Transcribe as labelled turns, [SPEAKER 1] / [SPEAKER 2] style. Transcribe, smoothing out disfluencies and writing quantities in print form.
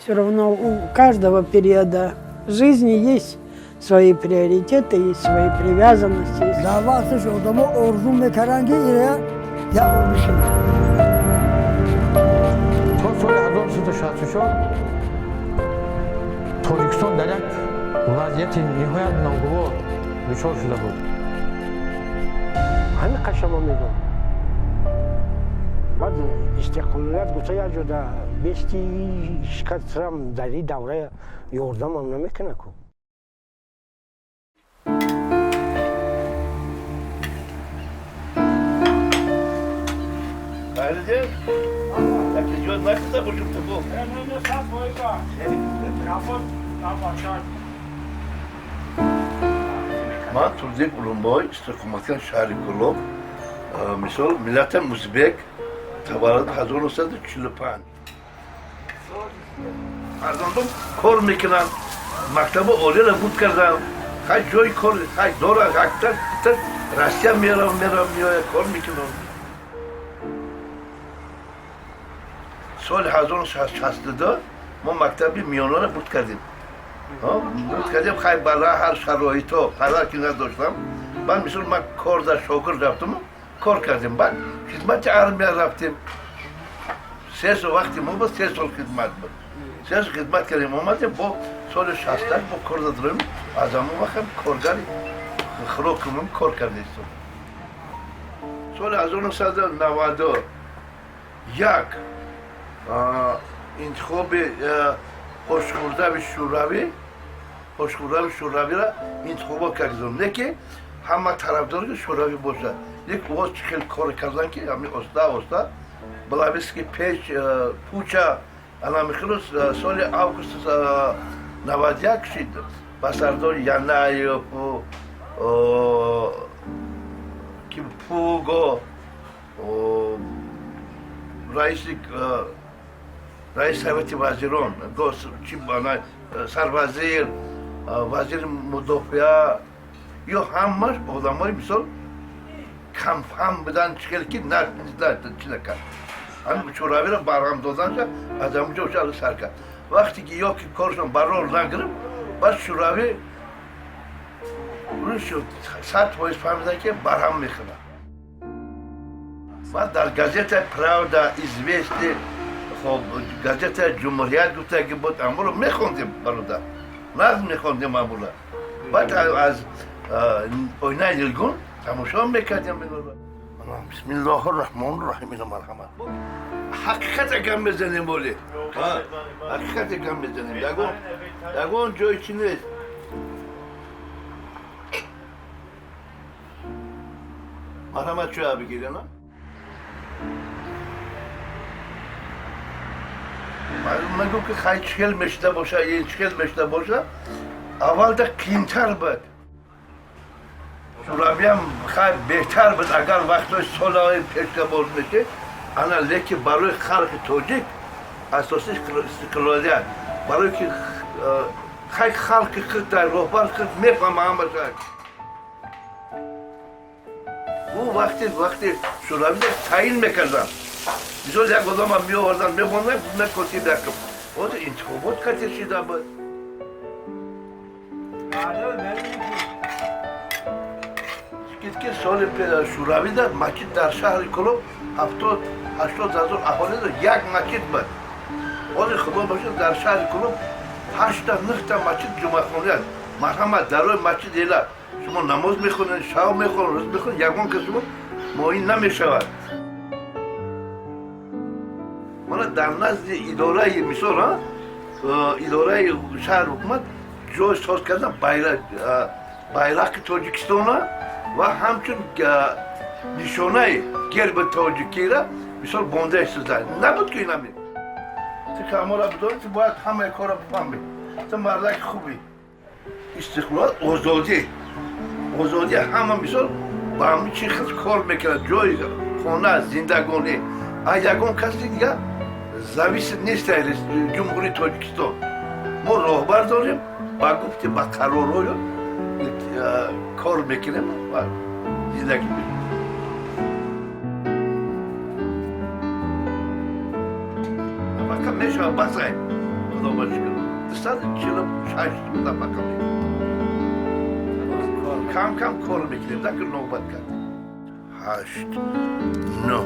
[SPEAKER 1] Все равно у каждого периода жизни есть свои приоритеты, есть свои привязанности.
[SPEAKER 2] Дар вақташ одамо орзу мекарданд, ки ира як бор бишинанд.
[SPEAKER 3] То соли 1964 Тоҷикистон дар як вазъияти ниҳоят ногувор дучор шуда буд.
[SPEAKER 4] Ҳамин қашамо мегӯм, баъд истиқлолият гуфта, як ҷода бести шикастам, дар ин давра ёрдамам намекунад ку.
[SPEAKER 5] Хайридин? Так идет на куда бошем такого? Ман Турдиев Улумбой, истиқоматгар шаҳри Кӯлоб, мисол, миллатам узбек, таваллуд 1945. Фарзандом кор мекунанд, мактаби олиро буд кардам. Хай, ҷои кор хай дорад, актар Россия мерам, меояд, кор мекунам. Соли 1962 мо мактаби миёнаро буд кардем. Буд кардем, хай, бара ҳар шароито падар ки надоштам. Баъд, мисол, ман кор дар шогирд рафтам, кор кардем, баъд хизмати армия рафтем. 3 сол вақти мо буд, 3 сол хизмат буд. 3 сол хизмат кардем, омадем, бо соли 61 бо кор задорем. Аз ҳамон вақт коргари хӯрокумон кор кардестам. Соли 1991 интихоби ҳошхӯрдави шӯравӣ, ҳошхӯрдави шӯравиро интихобот кардем, не ки ҳама тарафдори шӯравӣ бошад, лек оз чӣ хел кор кардан, ки ҳами оста оста Беловежский пеш пуча анамихело соли август 91 шид, ба сардори Янаеву ки Пуго, раиси Совети вазирон, сарвазир, вазири мудофиа, ё ҳамаш одамои, мисол, камфаҳм будан, чӣ хел ки чи накард, ҳамин шӯравиро барҳам доданша аз ҳамин ҷо ошо сар кард. Вақте ки ё ки коршон барор нагирифт, баъд шӯравӣ 100% фаҳмидан, ки барҳам мехӯрад. Баъд дар газета «Правда», «Известия», хоб, газета «Ҷумҳурият» гуфтаги буд, амуро мехондем, бародар, нағз мехондем амура. Баъд аз оинаи нилгун тамошо мекардем инро. Бисмиллоҳи раҳмони раҳим. Ина, марҳамат, ҳақиқат гап мезанем, оле ҳақиқате гап мезанем, ягон ҷои чи нест. Марҳамат, чоя бигирена. Мегӯм, ки хай, чӣ хел мешида боша, ин чӣ хел мешида боша, аввалда қиинтар буд, шӯравиам хай беҳтар буд, агар вақтҳои солҳои пешка боз мешид ана. Лекин барои халқи тоҷик асосии истиқлолият, барои ки хай халқи худ дар роҳбар худ мефаҳма ҳамаша. Ӯ вақти шӯравӣ таъин мекарданд, мисол, як одама меоварданд, мемонданд, мекотиб якм. Ҳозир интихобот кати шида буд. Ки соли шӯравида масҷид дар шаҳри Кӯлоб 70-80 ҳазор аҳолӣ дошт, як масҷид буд. Ҳозир, худо бошад, дар шаҳри Кӯлоб ҳашта нӯҳта масҷид, ҷумъахона аст. Марҳамат, дарои масҷид ела шумо намоз мехонед, шав мехонед, рӯз мехонед, ягон кас шумо муоин намешавад. Мана, дар назди идораи, мисол, идораи шаҳр, ҳукумат ҷой соз кардан, байрақи Тоҷикистона ва ҳамчун нишонаи герби тоҷикира, мисол, бондаи сизда набуд, ки инами ту камола бидонӣ, ту бояд ҳамаи корро бифаҳмӣ, ту мардаки хубӣ. Истиқлол, озодӣ, озодӣ, ҳама, мисол, ба ҳамин чи хел кор мекунад, ҷои хона, зиндагонӣ а ягон каси дигар зависит нест. Ҷумҳурии Тоҷикистон мо роҳбар дорем, ба гуфти, ба қарорҳоё кор мекунем ва зиндагӣ мекунем. Фақат мешавад, басай. Худо ба шукр, 246 сум нафақа мекунем. Кам кам кор мекунем, заки навбат кардем. Ҳашт, нӯ.